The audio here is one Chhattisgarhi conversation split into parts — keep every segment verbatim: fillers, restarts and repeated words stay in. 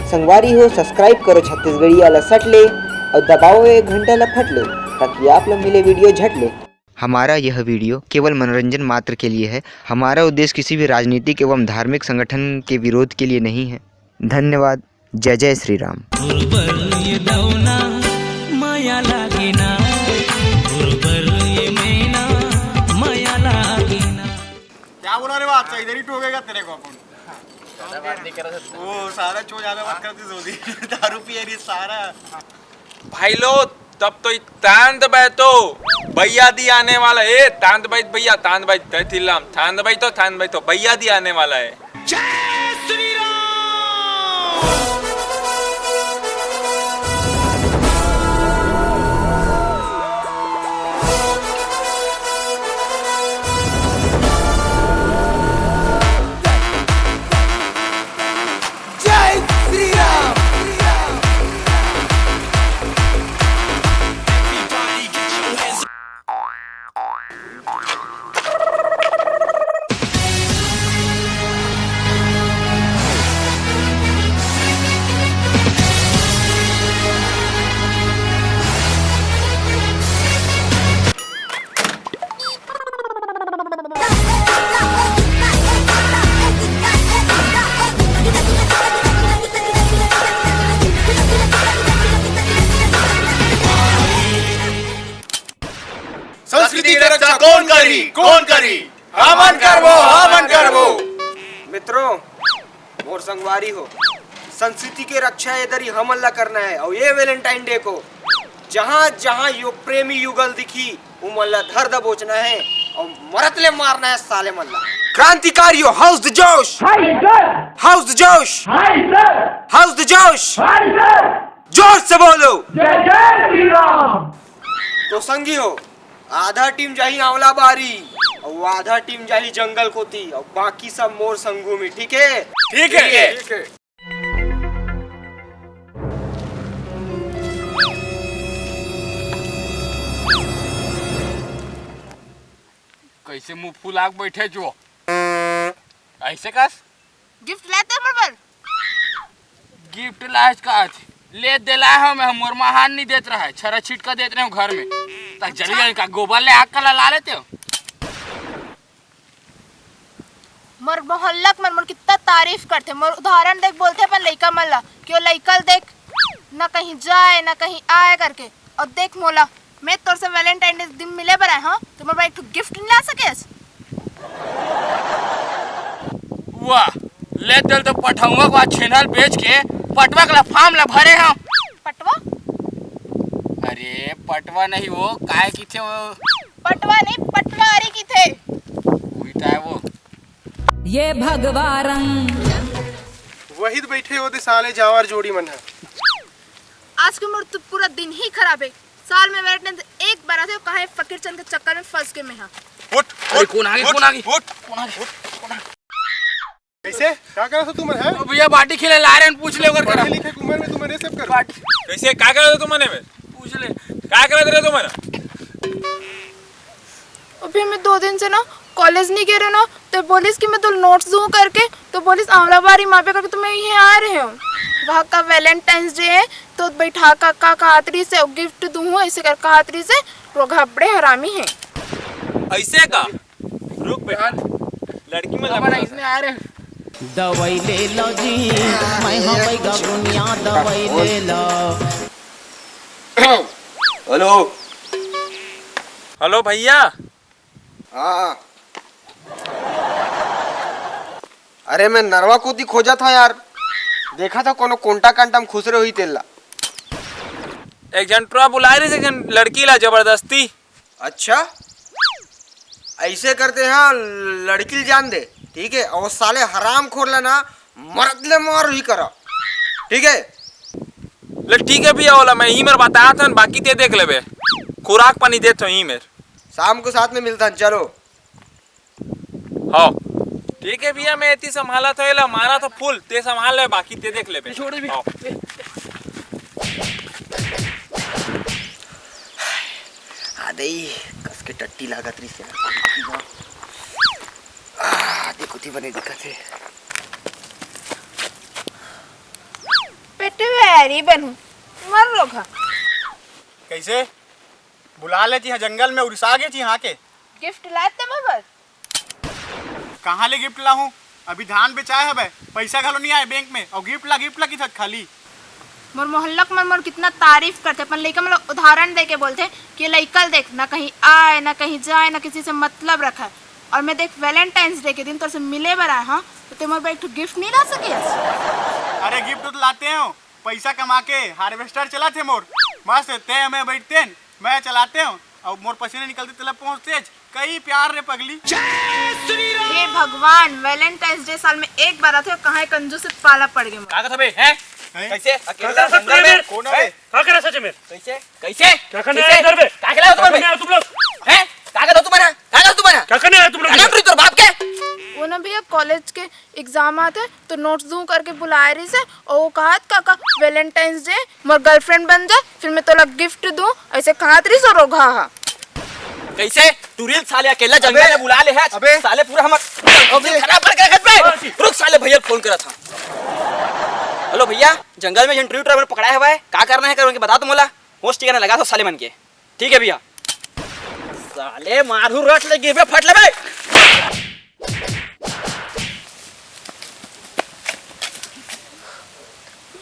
संगवारी हो, subscribe करो छत्तीसगढ़िया ला सट ले और दबाओ ये घंटा ला फट ले, ताकि आप ला मिले video झट ले। हमारा यह video केवल मनोरंजन मात्र के लिए है। हमारा उद्देश्य किसी भी राजनीतिक एवं धार्मिक संगठन के विरोध के लिए नहीं है। धन्यवाद। जय जय श्री राम। क्या बोला रे बाप, इधर ही ठोकेगा तेरे को अपन। वो सारा चो ज्यादा बात करती सो दी। दारू पिए रही सारा। भाई लोग, तब तो तांद बैतो, भैया दी आने वाला है। तांद बैत भैया, तांद बैत, तय थिल्लाम, तांद बैतो, तांद बैतो, भैया दी आने वाला है। जय श्री राम। जय श्री राम। संस्कृति के रक्षा कौन करी, कौन करी? हमन करबो, हमन करबो। मित्रों, मोर संगवारी हो, संस्कृति के रक्षा ये दरी हमन ला करना है। और ये Valentine Day को जहाँ जहाँ यो प्रेमी युगल दिखी, उमन ला धर दबोचना है और मरत ले मारना है साले मन ला। क्रांतिकारियों, how's the जोश? Hi sir। How's the जोश? Hi sir। How's the जोश? Hi sir। जोर से बोलो। जय जय श्री राम। तो संगी हो, आधा टीम जाही आंवला बारी और आधा टीम जाही जंगल कोती और बाकी सब मोर संगू में, ठीक है? ठीक है। ठीक है। कैसे मुंह फुला के बैठे जो? ऐसे कस? गिफ्ट लाते मोर बर। गिफ्ट लाज का आज ले देला हम, हम मोर महान नहीं देत रहा है, छरा छिटका देत रहे हो घर में। तक जल्दी अच्छा। जल्दी का गोबर ले आग का ला लेते हो। मोर मोहल्लक मन मोर कितना तारीफ करथे, मोर उदाहरण देख बोलथे अपन लइका मन ला कि वो लइका ल देख, ना कहीं जाए ना कहीं आए करके। और देख मोला, मैं तोर से Valentine Day दिन मिले बर आए हंव, तो मोर बर एक ठो गिफ्ट नहीं ला सकेस? वाह, ले तेल तो पठौवा को आज छेनल बेच के पटवा के ला फार्म ला भरे हंव। पटवा? अरे पटवा नहीं वो, काय किथे वो? पटवा नहीं, पटवारी किथे। वही तो है वो। ये भगवा रंग। वही तो बैठे होते साले जावर जोड़ी मन है। आज के मोर तो पूरा दिन ही खराब है। साल में Valentine Day एक बार आथे, कहाँ फकीर चंद के चक्कर में फंस के मैं हा। उठ, अरे उठ, कौन आ गई, उठ, कौन आ गई? उठ। कौन आ गई? कौन आ गई? कैसे? क्या करा था तुम, है? तो भैया बाटी खेले ला रहे हैं, पूछ ले अगर करा। पढ़े लिखे की उम्र में तुमने सब करो। बाटी। कैसे? क्या करा था तुमने में? पूछ ले। क्या करा रहे तुमने? अभी मैं दो दिन से ना कॉलेज नहीं गए रहे ना, तो बोलिस कि मैं तो नोट्स दूँ करके, तो बोलिस आंवला बारी मापे करके, तो मैं ये आ रहे हूँ। वहाँ का Valentine's Day है, तो बैठा का का कातरी से गिफ्ट दूँ, ऐसे कर कातरी से। वो घबड़े हरामी है। ऐसे का? रुक बेटा, लड़की में लफड़ा इसने आ रहे। दवाई ले लो जी, मैं हूँ भाई गगुनिया, दवाई ले लो। हेलो। हेलो भैया। हाँ। अरे मैं नरवा कोती खोजा था यार, देखा था कोनो कोंटा कांटा में खुसरे हुई तेला। एक जन टुरा बुलाए रहिस एक जन लड़की ला जबरदस्ती। अच्छा, ऐसे करते हैं, लड़की ल जान दे, ठीक है? और साले हराम खोर ला ना मरद ले मार ही करा, ठीक है? ले ठीक है भैया, ओला मैं ही मेर बता थन, बाकी ते देख लेबे। खुराक पानी देत हो ही मेर। शाम को साथ में मिलता, चलो। हाँ ठीक है भैया, मैं एती संभाला था, एला मारा था फुल, ते संभाल ले, बाकी ते देख लेबे। छोड़ दे भैया। हाँ। आ दई, कस के टट्टी लागत रही से। आ, देखो ती बने दिक्कत है। गरीबन हूँ, मर रोगहा। कैसे? बुला लेती है जंगल में, उड़सा गे थी यहाँ के। गिफ्ट लाए ते मोर बर? कहाँ ले गिफ्ट लाहूँ? अभी धान बेचाए हवय, पैसा घलो नहीं आए बैंक में, और गिफ्ट ला, गिफ्ट ला किथत खाली। मोर मोहल्ला के मन मोर कितना तारीफ करथे, अपन लइका मन ला उदाहरण दे के बोलथे कि लइका ल देख, ना कहीं आए, ना कहीं जाए, ना किसी से मतलब रखे। और मैं देख, वैलेंटाइंस डे के दिन तोर से मिले बर आए हूँ, तो ते मोर बर एक ठो गिफ्ट नहीं ला सके? अरे गिफ्ट तो लाते हो, पैसा कमा के हार्वेस्टर चलाथे मोर, मस्त ते मैं बैठते, मैं चलाते हूँ, और मोर पसीने निकलते तेला पहुँचते। कई प्यार रे पगली। हे भगवान, वैलेंटाइंस डे साल में एक बार आथे, कहाँ एक कंजूस से पाला पड़ गए मोर। का कथबे, हैं? हैं? कैसे? अकेला का जंगल में? कौन है? का करे सच में? कैसे? कैसे? क्या करने आया इधर पे? का खेला हो तुम क्या करने आया तुम लोग? हैं? का खेला हो तुम ना? का खेला हो तुम ना? क्या करने आया तुम लोग का इधर? नाम तोर बाप के? वो ना भैया, कॉलेज के एग्जाम आथे, तो नोट्स दूं करके बुलाए रहिस हे, और वो कहत, "काका, वैलेंटाइंस डे मोर गर्लफ्रेंड बन जा, फिर मैं तोला गिफ्ट दूं," ऐसे कहत रहिस हे रोगहा हा। कैसे? तू रील साले अकेला जंगल अबे, में बुला ले है। अबे। साले पूरा हमर अबे। खराब कर के रखत बे। रुक साले, भैया फोन करत हा। हेलो भैया, जंगल में इंटरव्यू ड्राइवर पकड़ाए हवय, का करना है करो उनके बता तो मोला। होश ठिकाना लगा दो साले मन के। ठीक है भैया। साले मारू रट ले गिरबे फट ले बे।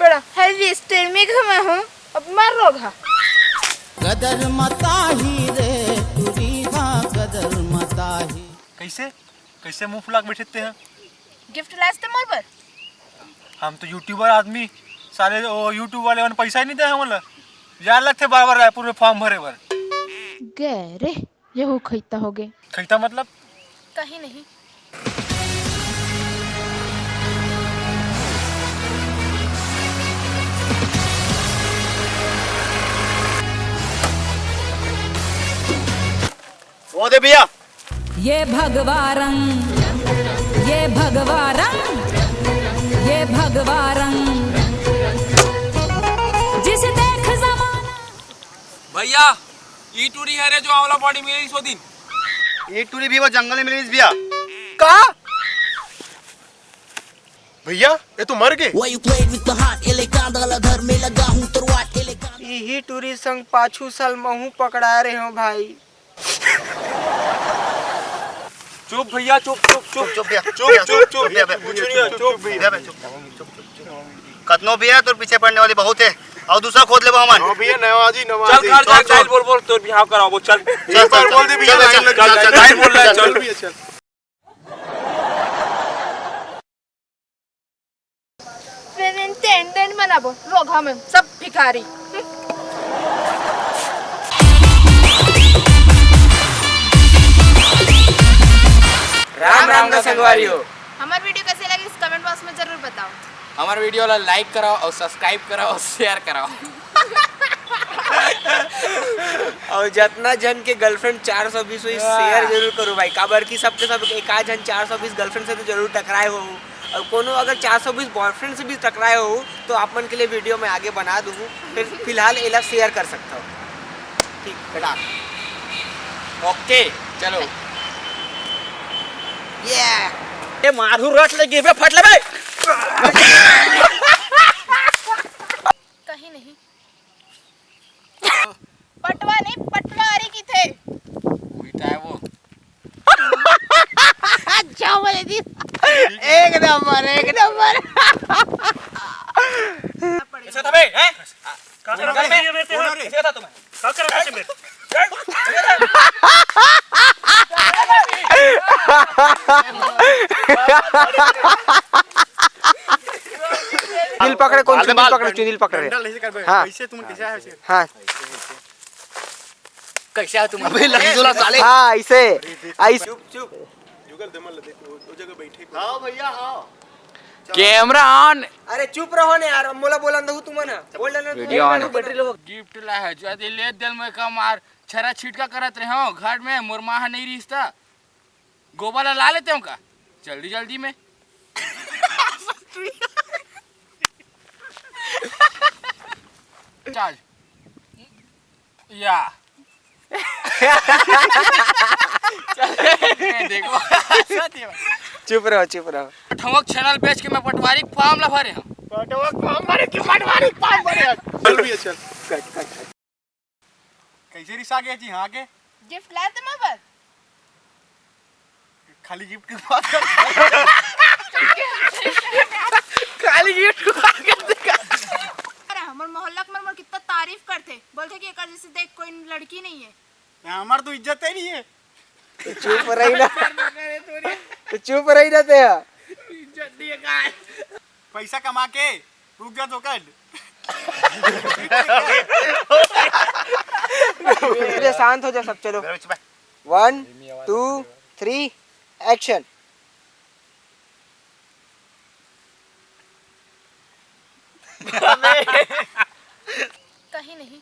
बड़ा हैवी स्टाइल में घुमा हूँ, अब मार रोगहा। गदर मताही रे, टुरी हा गदर मताही। कैसे? कैसे मुंह फुला के बैठे थे हैं? गिफ्ट लाए थे मोर बर? हम तो यूट्यूबर आदमी, साले वो यूट्यूब वाले मन पैसा ही नहीं दे हमन ला। जाए लगथे बार बार रायपुर में फॉर्म भरे बर। गए रे, यहू खैता हो गए। खैता मतलब? कहीं नहीं। वो दे भैया। ये भगवा रंग, ये भगवा रंग, ये भगवा रंग, जिस देख जमाना। भैया, ई टूरी है रे जो आंवला बॉडी मिली सो दिन। ई टूरी भी वो जंगल में मिली भैया। का? भैया, ये तो मर गए। Why you playing with the heart? ये ले कांदा ला धर में लगा हूँ तोर वाट, ये ले कांदा। यही टूरी संग पाछू साल महू पकड़ा रहे हो भाई। चुप भैया, चुप, चुप, चुप। चुप भैया, चुप, चुप, चुप। कुछ नहीं है, चुप। भैया, चुप, चुप, चुप। कतनो भैया, तोर पीछे पड़ने वाली बहुत है। और दूसरा खोद लेबो हमन। हाँ भैया, नवाजी, नवाजी। चल घर जा, चल, चल। टाइल बोल बोल, तोर बिहाव कराबो, चल। चल, चल, बोल दे भैया, चल, चल, चल, चल, चल, टाइल बोल रहा है, चल। चल भैया, चल। प्रेजेंटेंडेंट बनाबो, रोगहा में सब भिखारी। राम राम का संगवारी हो। हमार वीडियो कैसे लगे, इस कमेंट बॉक्स में जरूर बताओ। हमार वीडियो ला लाइक कराओ और सब्सक्राइब कराओ और शेयर कराओ। और जितना जन के गर्लफ्रेंड चार सौ बीस हुई, शेयर जरूर करो भाई, काबर कि सबके सब एक आध जन चार सौ बीस गर्लफ्रेंड से तो जरूर टकराए हो। और कोनो अगर चार सौ बीस बॉयफ्रेंड से भी टकराए हो, तो आप मन के लिए वीडियो मैं आगे बना दूँ। फिर फिलहाल एला शेयर कर सकता हूँ। ठीक, बेटा। ओके, चलो। ये। ए, मारू रट ले, गिरबे फट लेबे। कहीं नहीं। पटवा नहीं, पटवारी किथे। उल्टा है वो। क्या बोले जी? एक नंबर, एक नंबर। कैसा था बे, हैं? का करत हस बे? कैसे था तुम्हें? का करत हस बे? दिल पकड़े, कौन बाल, चुंदिल बाल, पकड़े, बंद। चुंदिल पकड़े। डंडल ऐसे कर बे। हाँ। कैसे तुम, कैसे है, कैसे? हाँ। कैसे हो तुम? अबे लड़की झोला साले। हाँ, ऐसे, ऐसे। चुप, चुप। जुगल दमन ल देख, वो, वो जगह बैठे को। हाँ भैया, हाँ। Camera on. अरे चुप रहो ना यार, मोला बोलन दहू तुमन ह। बोल ना, वीडियो ऑन। गिफ्ट ला है, जदी ले दिल में का मार, छरा छिटका करत रहे हो घर में, मोर माँ ह नहीं रिश्ता। गोबर ला, ला लेते हो का? जल्दी, जल्दी में। चार्ज। या। देखो। चुप रहो, चुप रहो। ठमक चैनल बेच के मैं पटवारी फॉर्म ला भरे हूँ। पटवा फॉर्म भरे कि पटवारी फॉर्म भरे? चल भैया, चल। कट, कट, कट। कैसे रिसा गया जी? हाँ के? गिफ्ट लाए थे मैं बस। खाली गिफ्ट की बात कर। खाली गिफ्ट की बात करते का? अरे, हमर मोहल्ला के मन मोर कितना तारीफ करते, बोलते कि एकर जैसे देख कोई लड़की नहीं है। हमार तो इज्जत है नहीं है। तो चुप रही ना। तो चुप रही ना ते। इज्जत नहीं है का? पैसा कमा के रुक जा तो कर। चलिए, शांत हो जाओ सब, चलो। One, two, three, action। कहीं नहीं।